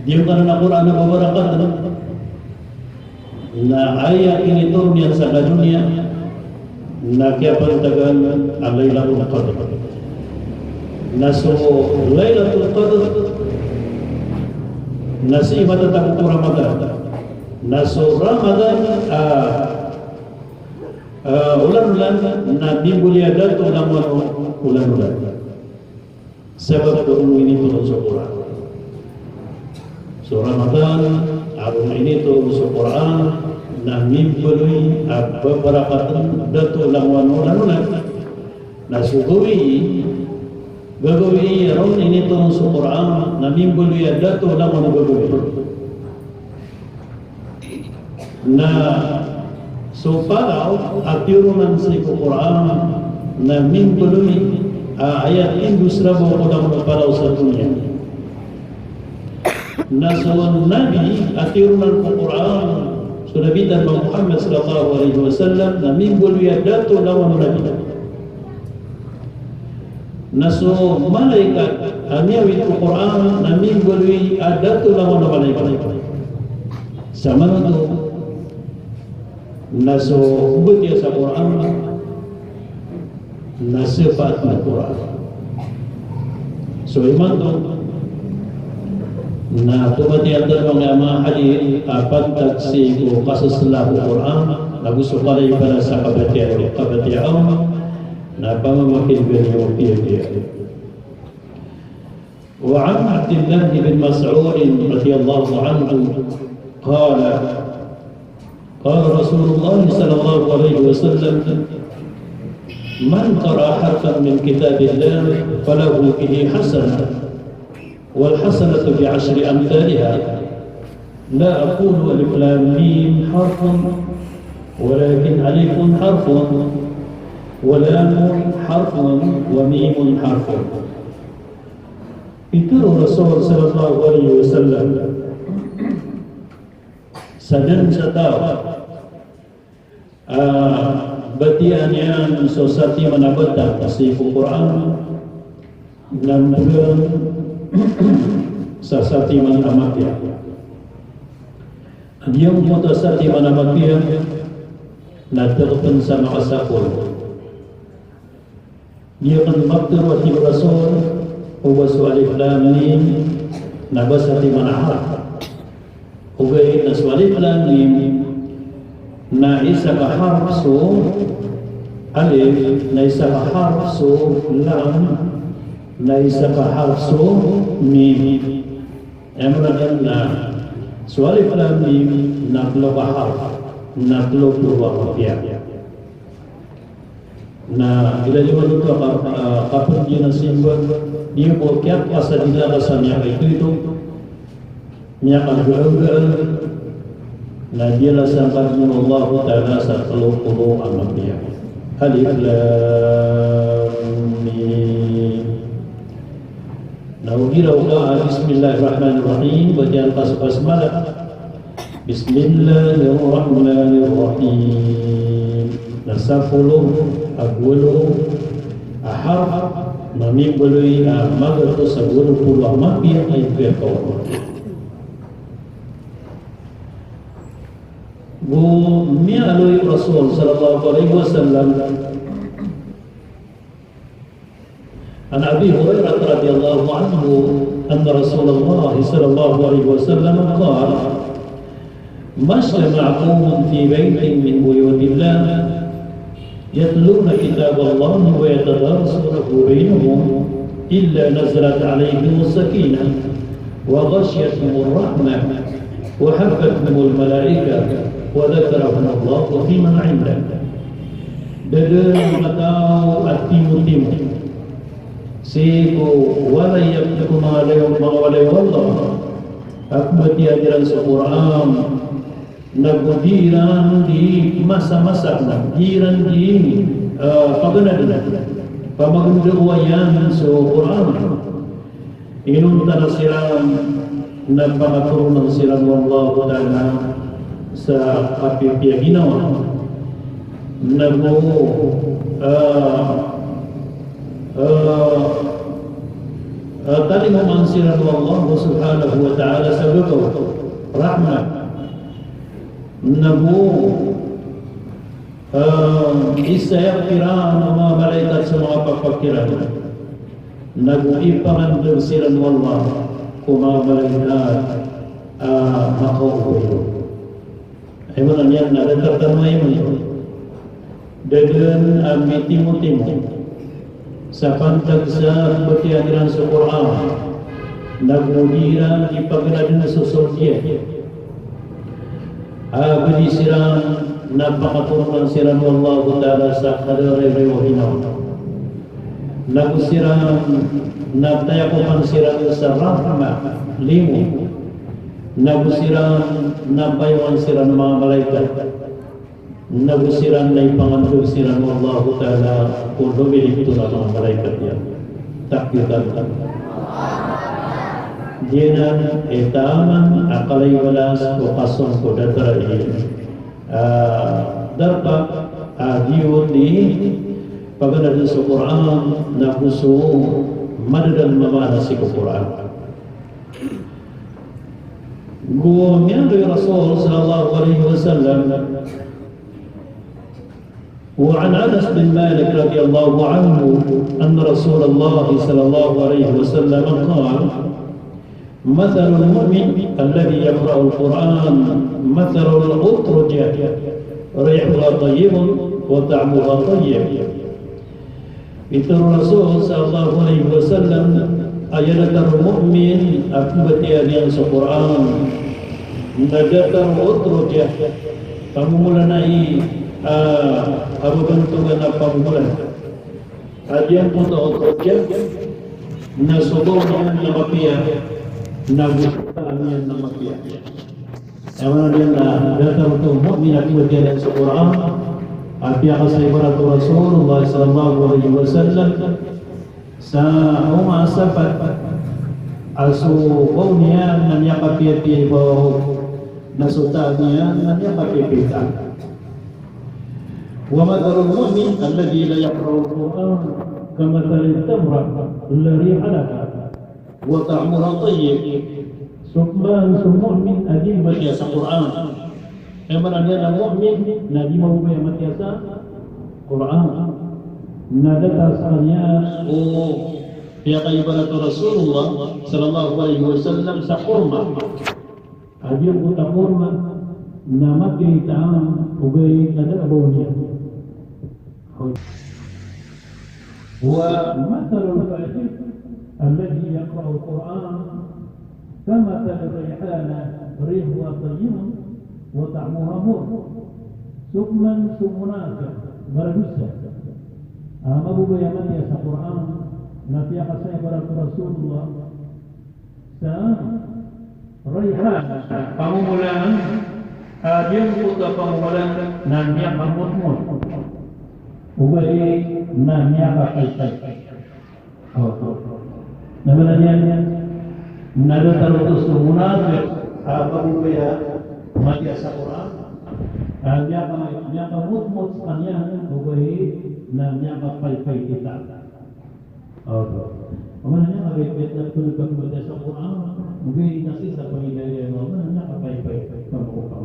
giyangkanan a Qur'an a babarakat na aya kinitoron iyan sa kadoniya na kiyapantagan a Lailatul Qadr. Na so Lailatul Qadr na sii matatago ko Ramadan. Na so Ramadan a, a, olan-olan na mimbaloy a dato langon a olan-olan. Sabap ko ron initoron so Qur'an. So Ramadan a ron initoron so Qur'an na mimbaloy a babarakatn, dato langon a olan-olan. Na so gagawii, gagawii a ron initoron so Qur'an na mimbaloy a dato langon a gagawii. Na so palaw a tironan sii ko Qur'an na mimbaloy a aya tindos rabo ko langon a palaw sa doniya. Na so Nabi a tironan ko Qur'an, so Nabi tano a Muhammad sallallahu alaihi wasallam, na mimbaloy a dato langon a Nabi. Na so malaikat a miyawid ko Qur'an na mimbaloy a dato langon a malaikat. Samanoto na so batiya sa Qur'an na sapaat ko Qur'an. So imanto na tomatiya tano angkaya manga hadith a pantag sii ko kasasla ko Qur'an, ago so kala i balas sa kabatiya, kabatiya on, na pamamakinegn iyo piyapiya. Wa an Abdillah bin Mas'ud radiyallahu anhu qala, qala Rasulullah sallallahu alaihi wasallam, "Man qara'a harfan min kitabillah falahu bihi hasanah, wal hasanatu bi ashri amthaliha." La aqulu alif lam mim harfun, walakin alifun harfun, wa lamun harfun, wa mimun harfun. Pitharo o Rasul sallallahu alaihi wasallam, sadn sa taw a batiyaan iyan so satiman a batang sii ko Qur'an, na mbgan sa satiman a mapiya. Giyangkoto a satiman a mapiya na tgpn sa makasapolo. Giyangkn maptharo a tig o Rasul, o ba so alif lam mim na ba satiman a harf. Ogaid na so alif lam mim na isa ka harf so alif, na isa ka harf so lam, na isa ka harf so mim. Aya maana niyan na so alif lam mim na tlo ka harf, na tlo polo a mapiya. Na ilay iman oto a kap-, ah, kapndiyan a simba, di bo kiyapasad i lakas a miyakaitoito, miyakagaga, na diyalasan ka dn o Allahu Ta'ala sa tlo polo a mapiya. Alif Lam Mim. Na o giraw ka a Bismillahir Rahmanir Rahim, batiya ka so basmala. Bismillahir Rahmanir Rahim. Na sapolo ago walo a harf, na mimbaloy a magatos ago walo polo a mapiya a ipiyakaoma. Go miyaaloy o Rasul sallallahu alaihi wasallam, عن أبي هريرة رضي الله عنه أن رسول الله صلى الله عليه وسلم قال: ما اجتمع قوم في بيت من بيوت الله يتلون كتاب الله ويتدارسونه بينهم إلا نزلت عليهم السكينة وغشيتهم الرحمة وحفتهم الملائكة وذكرهم الله فيمن عنده. Da dn a taw a timotimo sii ko walay a pd ko manga walay, manga walay o Allah, a pmbatiyaa iran so Qur'an, na go di iran di masamasa, na di iran di, ah, paganadn, pamagndao iyan so Qur'an. Inonta na siran na pakatoronan siran o Allahu Ta'ala sa kapipiya a ginawa. Na go, ah, ah, ah, talingoma siran o Allah Subhanahu wa Ta'ala sa gagaw, rahmat. Na go, ah, isayap kiran o manga malaikat so manga pakpak kiran. Na go ipangandao siran o Allah ko manga malaikat a makaogoy. Aya maana niyan na datar tano a aya maana niyan. Da dn a mitimotimo sa pantag sa pmbatiyaa iran so Qur'an, na go di iran di paganadn so soldier. A ba di siran na pakatoronan siran o Allahu Ta'ala sa kadarayray a ginawa. Na go siran na tayakopan siran sa rahmat, limo. Na go siran na payowan siran o manga malaikat. Na go siran na ipangandao siran o Allahu Ta'ala ko lomilipto a manga malaikat iyan. Takbir tano. Giyanan i taman a kala i balas o kasong ko datar a, ah, darpa a giyoto i paganadn so Qur'an, na go so madadalm a maana sii ko Qur'an. Go miyaaloy o Rasul sallallahu alaihi wasallam, وعن أنس بن مالك رضي الله عنه أن رسول الله صلى الله عليه وسلم قال: مثل المؤمن الذي يقرأ القرآن مثل الأترجة، ريحها طيب وطعمها طيب. Pitharo o Rasul sallallahu alaihi wasallam, a aya datar o mu'min a pmbatiya niyan so Qur'an na datar o utrujah, pamomolan ai, ah, a babantogan a pamomolan. A giyangkoto a utrujah na so baw niyan na mapiya, na go so taan iyan na mapiya. Aya maana niyan na datar oto o mu'min a pmbatiya niyan so Qur'an, a piyakasaibarat o Rasulullah sallallahu alaihi wasallam sa oman a sapat a so baw niyan na miyakapiyapiya i baw, na so taan iyan na miyakapiyapiya i taan. ومثل المؤمن الذي لا يقرأ القرآن كمثل التمرة لا ريح لها وطعمها طيب. So pman so mu'min a di matiya sa Qur'an. Aya maana niyan a mu'min na di mambo matiya sa Qur'an. Na datar skaniyan o piyakaibarat o Rasulullah sallallahu alaihi wasallam sa korma. A giyangkoto a korma na mapiya i taan, ogaid na da a baw niyan. ومثل الفاجر الذي يقرأ القرآن كمثل الريحانة ريحها طيب وطعمها مر. So pman so munafiq, baradosa, a mambo matiya sa Qur'an, na piyakasaibarat o Rasulullah sa rayhana, pamomolan, a giyangkoto a pamomolan na miyakamotmot, ogaid na miyakapaypay. O, na maana niyan na datar oto so munafiq a mambo matiya sa Qur'an, a miyaka-, miyakamotmot skaniyan, ogaid na miyakapaypay i taan. Oto. Maana niyan a bibit na tulog ka matiya sa Qur'an, ogaid na sii sa pangilaya iyan, maana niyan a kapaypay, kapaypay.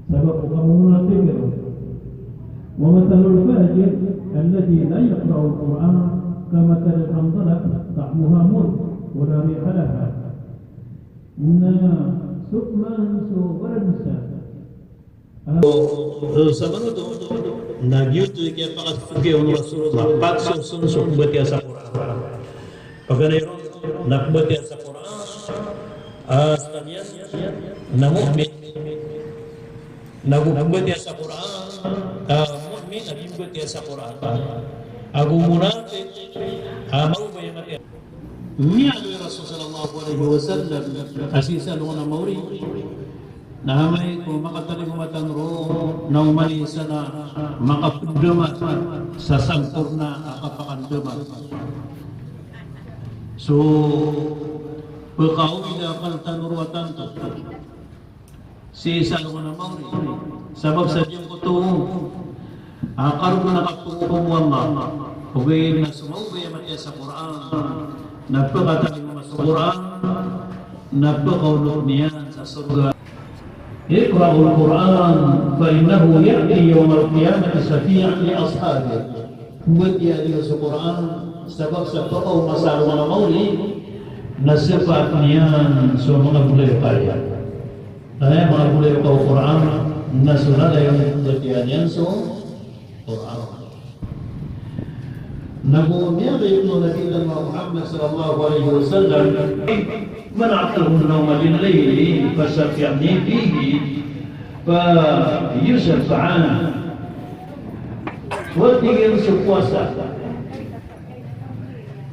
Sabap ko kamomolan titero. ومثل الفاجر الذي لا يقرأ القرآن كمثل الحنظلة طعمها مر ولا ريح لها. Na so pman so baradosa. Ah, so, so, samanoto, na giyoto i kiyapakasogay on o Rasulullah, pat so, so, so pmbatiya sa Qur'an. Paganay ron, na pmbatiya sa Qur'an, ah, skaniyan na mu'min. Na go pmbatiya sa Qur'an, ah, mu'min, na di pmbatiya sa Qur'an. Ago munafiq, ah, mambo matiya. Miyaaloy o Rasul sallallahu alaihi wasallam a sii sa alongan a maori na amay ko makatalingoma tano ron na oman i isa na makapndamat sa samporna a kapakandama. So, pkaawid a akal tano ron a tanto sii sa alongan a maori. Sabap sa giyangkoto a karoma na kapngokom o Allah. Ogaid na so mawbaya matiya sa Qur'an, na pkatalingoma so Qur'an, na pkaonot niyan sa sorga. اقرأوا القرآن فإنه يأتي يوم القيامة شفيعا لأصحابه. Pmbatiya niyo so Qur'an, sabap sa pkaoma sa alongan a maori na sapaat niyan so manga bolayoka iyan. Aya manga bolayoka o Qur'an na so lalayon a pmbatiya niyan so Qur'an. Na go miyaaloy o Nabi tano a Muhammad sallallahu alaihi wasallam, من أعطاه النوم بالليل فشفعني فيه فيشفعان. Oway, tig iyan, so powasa.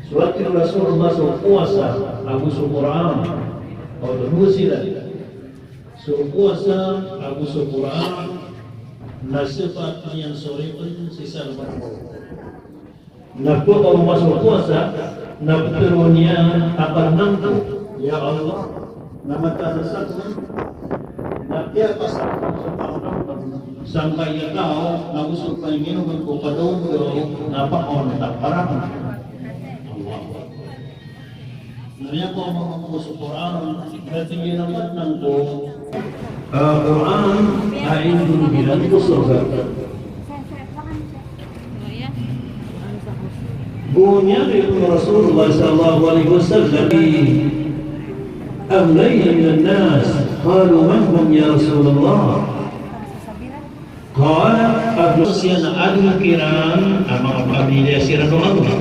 So tig o Rasulullah, so powasa ago so Qur'an. O, dowa siran. So powasa ago so Qur'an na sapaat iyan so ripn sii sa lomat o Na pkaoma so powasa, na ptharoon iyan a kanangko, ya Allah, na mataan a sakn na piyapasang ko so pangnono sangkai a taw, na go so panginomn ko kadaondaw, na pakaonot ko rakn. Allahu Akbar. Na miyakaoma ko so Qur'an, na tig iyan a mataan ko, ah, Qur'an a indon iran ko sorga. Bunyani Rasulullah sallallahu alaihi wasallam, amlayna minan nas, qalu man hum ya Rasulullah? Qala, ago siran na adn kiran a manga pamiliya siran o Allah.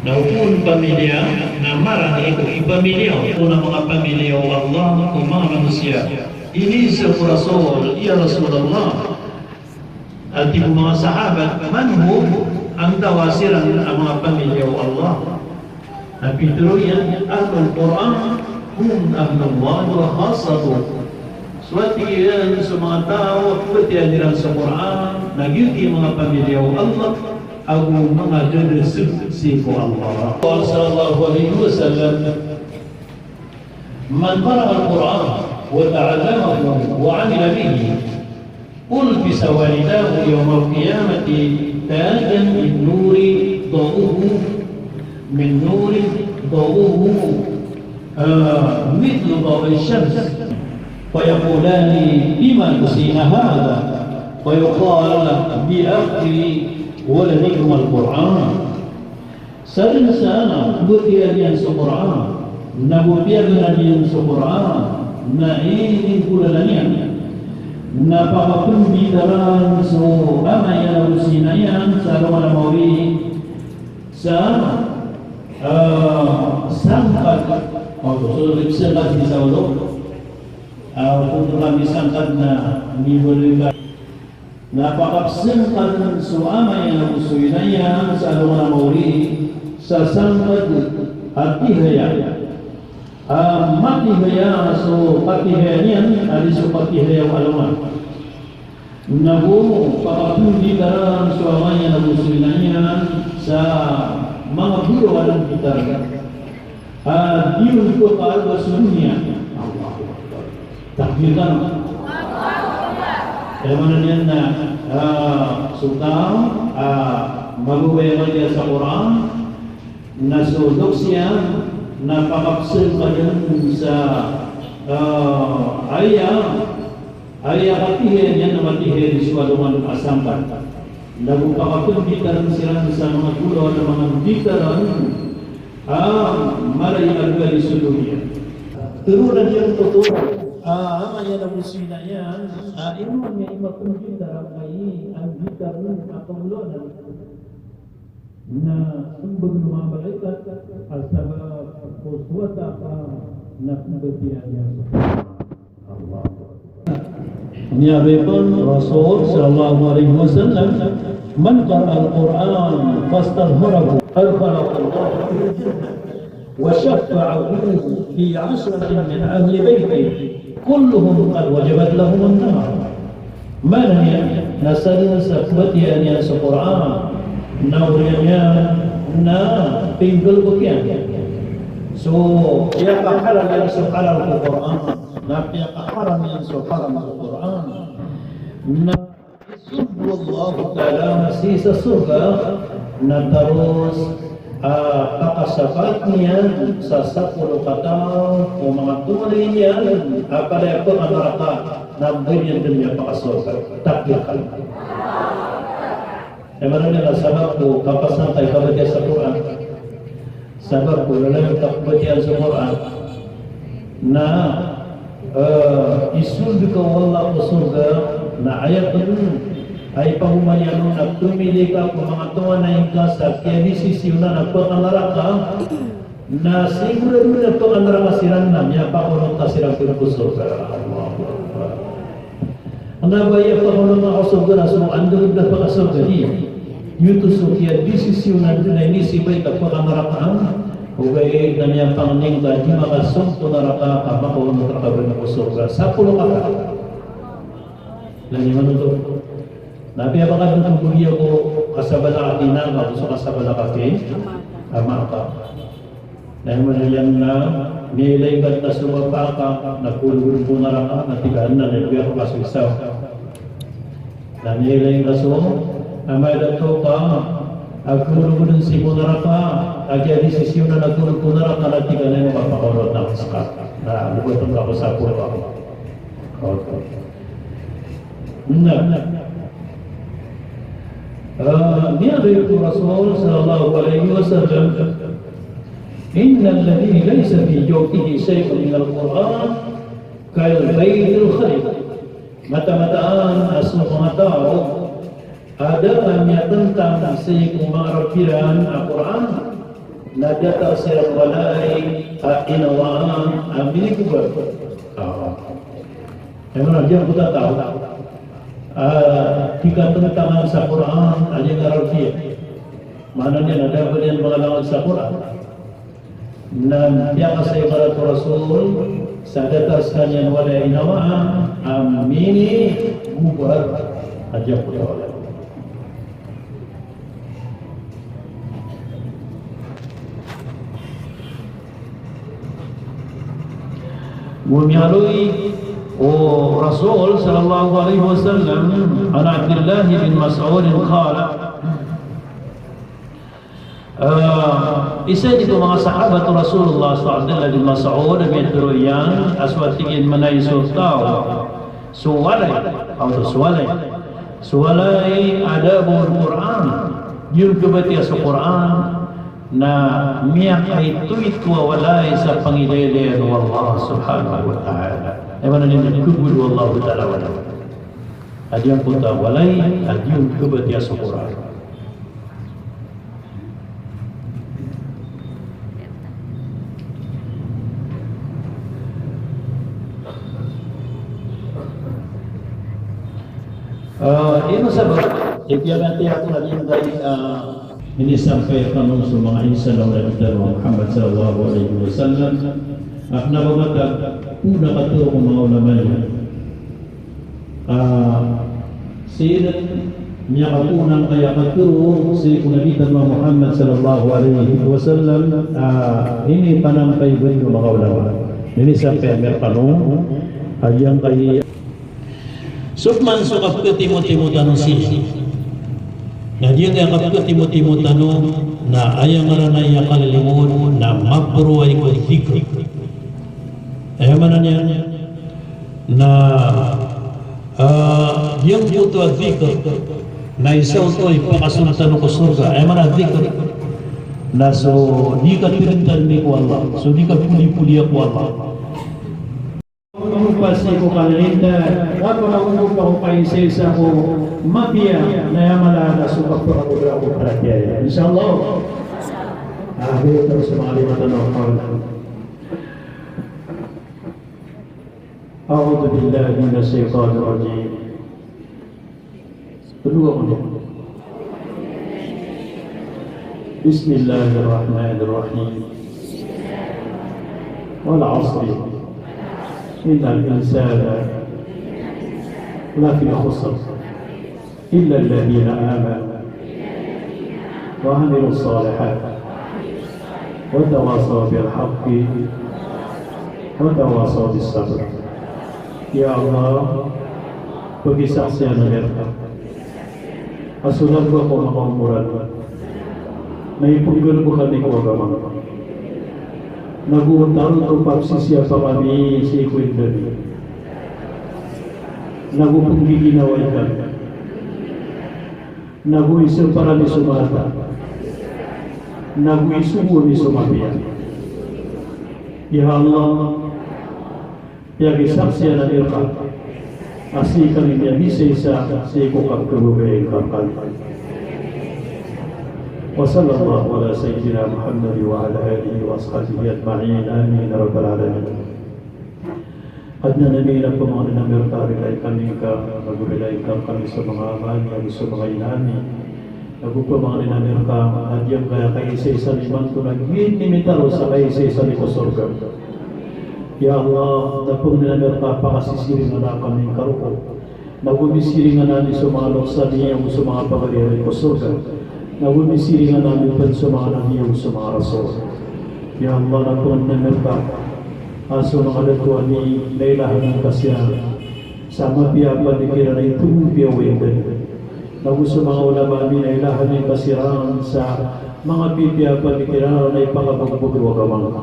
Na opama pamiliya na marani ko ipamiliya o, opama manga pamiliya o Allah ko manga manosiya. Inizaan o Rasul, ya Rasulullah. Tig o manga sahabat, man hum, antaa siran a manga pamiliya o Allah? Na pitharo iyan, ahlul Qur'an, hum ahlullah wa khassatuh. So tig iyan so manga taw a pmbatiyaa iran so Qur'an, na giyoto i manga pamiliya o Allah, ago manga dadaseg sii ko Allah. Qala sallallahu alaihi wasallam, man qara'a al-Qur'an wa ta'allamahu wa 'amila bihi, ulbisa walidahu yawmal qiyamati tajan min nuri daw'uhu, min nuri daw'uhu, ah, mithlu daw'i shams. Fayaqulani, bima tusi'na hadha? Fayuqal, bi akhdhi waladikum al-Qur'an. Sa dn sa pmbatiyaa niyan so Qur'an, na go piyaganad iyan so Qur'an, na inigolalan iyan, na pakapmbitaran so ama iyan ago so ina iyan sa alongan a mawri sa, ah, sangkad, o, so sangkad sa olo, ah, photo kami sangkad na miwalika. Na pakapsangkad so ama iyan ago so ina iyan sa alongan a mawri sa sangkad a tihaya. Ah, matihaya so katihaya niyan, a di so katihaya o alongan. Na go pakapmbitaran so ama iyan ago so ina iyan sa manga bolawan a bitar. Ah, di on pkaalga so doniya. Allahu Akbar. Takbir tano. Aya maana niyan na, ah, so taw a, ah, mababaya matiya sa Qur'an, na so loks iyan na pakapsangkad iyan sa, ah, aya, aya katihaya niyan na matihaya di so alongan a sangkad. Na go pakapmbitaran siran sa manga bolawan a manga bitaran a mala i alga di so doniya. Tharoon iyan oto a ama iyan ago so ina iyan a ino aya i mapmbitara a mala i alga di so doniya. Na smbag o manga malaikat a sabap ko so wata ka na pmbatiyaa niyan so Qur'an. Miyabaya pn o Rasul sallallahu alaihi wasallam, man qara'al Qur'an fastadhharahu adkhalahu Allahu al jannah wa shaffa'ahu fi ashratin min ahli baytihi kulluhum qad wajabat lahumun nar. Maana niyan na sadn sa pmbatiyaa niyan so Qur'an, na oriyan iyan na pinggalbk iyan so piyakahalal iyan so halal ko Qur'an, na piyakaharam iyan so haram ko Qur'an, na isold o Allahu Ta'ala sii sa sorga, na taros a pakasapaat iyan sa sapolo kataw o manga tomani iyan a palaya pkanaraka, na ba iyan dn miyapakasorga. Takbir. Aya maana niyan na sabap ko kapasang ka i kabatiya sa Qur'an. Sabap ko lalayon ka pmbatiya sa Qur'an. Na, eh, isold ka o Allah ko sorga, na aya pn a ipagomani on na pmili ka ko manga tonganay ngka sa kiyadisisiyonan a pkanaraka, na sigorado na pkanaraka siran na miyapakaonot ka siran pn ko sorga. Allahu Akbar. Kna ba aya pakaonot ka ko sorga na so anda dn a pakasorga di. Giyoto so kiyadisisiyonan dn a inisibay ka pkanaraka. Ogaid na miyapangni ngka di makasong ko naraka ka makaonot rka pn ko sorga. Sapolo kataw. Lagid iman oto. Na apiya ba ka dn pmbagiya ko kasabaad a ina ngka, so kasabaad a ama ngka. Na aya maana niyan na miyailay ngka so bapa ka, na kologod ko naraka, na tig ka a na, na aya tig ka so isa. Na miyailay ngka so ama, dato ka, a kologod sii ko naraka, a kiyadisisiyonan a kologod ko naraka, na tig ka a na, ino ka pakaonot na ska. Na lobat ngka ko sapolo ka. Okay. Na. Ah, miyaaloy ko Rasul sallallahu alaihi wasallam, "Innal ladhi laysa fi jawfihi shay'un minal Qur'an kal baytil kharib." Mataan-mataan a so manga taw a da a miyatantang sii ko manga rb iran a Qur'an, na datar siran walay a inawaan a minikobar. Ah. Aya maana niyan, giyangkoto a taw a di katantangan sa Qur'an a di ngararb iyan. Maana niyan na da a ba niyan mangalangad sa Qur'an. Na piyakasay ibarat o Rasul sa datar skaniyan walay a inawaan a minikobar. Aya maana niyan. Miyaaloy o Rasul sallallahu alaihi wasallam, an Abdillah bin Mas'ud qala, ah, isa ini ko manga sahabat o Rasulullah, so Abdillah bin Mas'ud, a miyatero iyan a so, a tig iyan, manay so taw, so walay, aw so walay. So walay a da a ba on Qur'an, di on kabatiya so Qur'an, na miyakaito ito a walay sa pangilaylayan o Allah subhanahu wa ta'ala. Aya maana niyan na kabod o Allah ta'ala a walay. A giyangkoto a walay a di on kabatiya so Qur'an. Ah, ino sabap? Ipiyagantay ako na giyangkai, ah, inisampay rkano so manga insan o Nabi tano a Muhammad sallallahu alaihi wasallam. A kna ba matag, pn a katharo ko manga ulama iyan. Ah, sii dn miyakapoon angkaya katharo sii ko Nabi tano a Muhammad sallallahu alaihi wasallam, ah, inipanampay bo o manga ulama. Inisampay ami rkano a giyangkai. So pman so kapkhatimotimo tano sii. Na giyangkai a kapkhatimotimo tano, na aya ngaran aya kalilimod, na maproway ko dhikr. Aya maana niyan, na, ah, giyangkoto a dhikr na isa oto a ipakasold tano ko sorga. Aya maana a dhikr na so di kathirntarni ko Allah, so di kapoli-poliya ko Allah. Mangopasi ko kalilinta, kapakaogopa ko kaisaisa ko mapiya, na aya mala na so kapakaogopa ko paratiyaya. Insha Allah. Ah, ago tano sa manga lima tano. أعوذ بالله من الشيطان الرجيم. بسم الله الرحمن الرحيم. والعصر. إن الإنسان لفي خسر. إلا الذين آمنوا وعملوا الصالحات وتواصوا بالحق وتواصوا بالصبر. Ya Allah, pakisaksian ami rka a so lagid o manga omoran na ipnggalbk ami ko agama ngka. Nago tarotop a psisiyapa kami sii ko inda mi. Nago pnggiginawai kami. Nago isapar ami so marata. Nago isogo ami so mapiya. Ya Allah, piyakisaksian ami rka a sii kami miyagisaisa sii ko kapkhababayai ngka rkami. Wa sallallahu ala sayyidina Muhammad wa ala alihi wa ashabihi ajma'in. Amin ya rabbal alamin. Adnan ami, na pamangnin ami rka a rilai kami ngka, nago rilai ngka rkami sa manga ama ami, nago sa manga ina ami. Nago pamangnin ami rka a giyangkaya kaisaisa ami imanto na giya mitaro sa kaisaisa ami ko sorga. Ya Allah, na pamangnin ami rka a pakasisiringan ami ngka roo. Nago misiringan ami so manga loks ami, ago so manga pagari ami ko sorga. Nago misiringan ami pn so manga nabi ago so manga rasul. Ya Allah, na pangnin ami rka a so manga dato ami na ilaha ami ngka siran sa mapiya a pamikiran a itogo piya o inda. Nago so manga ulama ami na ilaha ami ngka siran sa manga pipiya a pamikiran a ipakabagbag o agama ngka.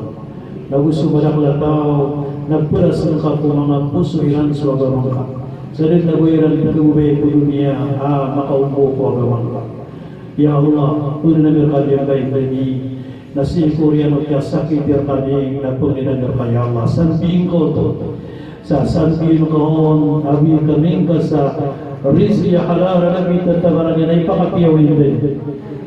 Nago so madakl a taw na pras ngka ko manga poso iran so agama ngka. Sa da dn a ba iran pkhababayai ko doniya a makaombo ko agama ngka. Ya Allah, pangnin ami rka a miyambaing ami, na sii ko oriyan o kiyasakit iyan rkami, na pangnin ami rka, ya Allah, sambiin ka oto. Sa sambiin ka on, a bii kami ngka sa rizki a halal a mitatabara niyan a ipakapiya o ingd.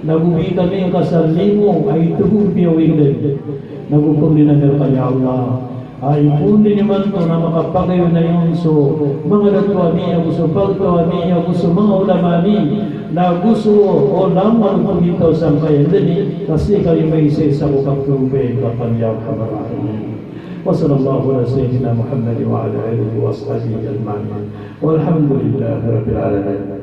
Nago bii kami ngka sa limo a itogo piya o ingd. Nago pangnin ami rka, ya Allah, a ipoon dn imanto na makapagayon iyan so manga dato ami, ago so pagtaw ami, ago so manga ulama ami, nago so langowan o pagitaw sangkaya dn i, ka sii ka i maisaisa ko kapagtaw ka, ya Arhamar Rahimin. Wa sallallahu ala sayyidina Muhammad wa ala alihi wa ashabihi ajma'in. Walhamdulillahi rabbil alamin.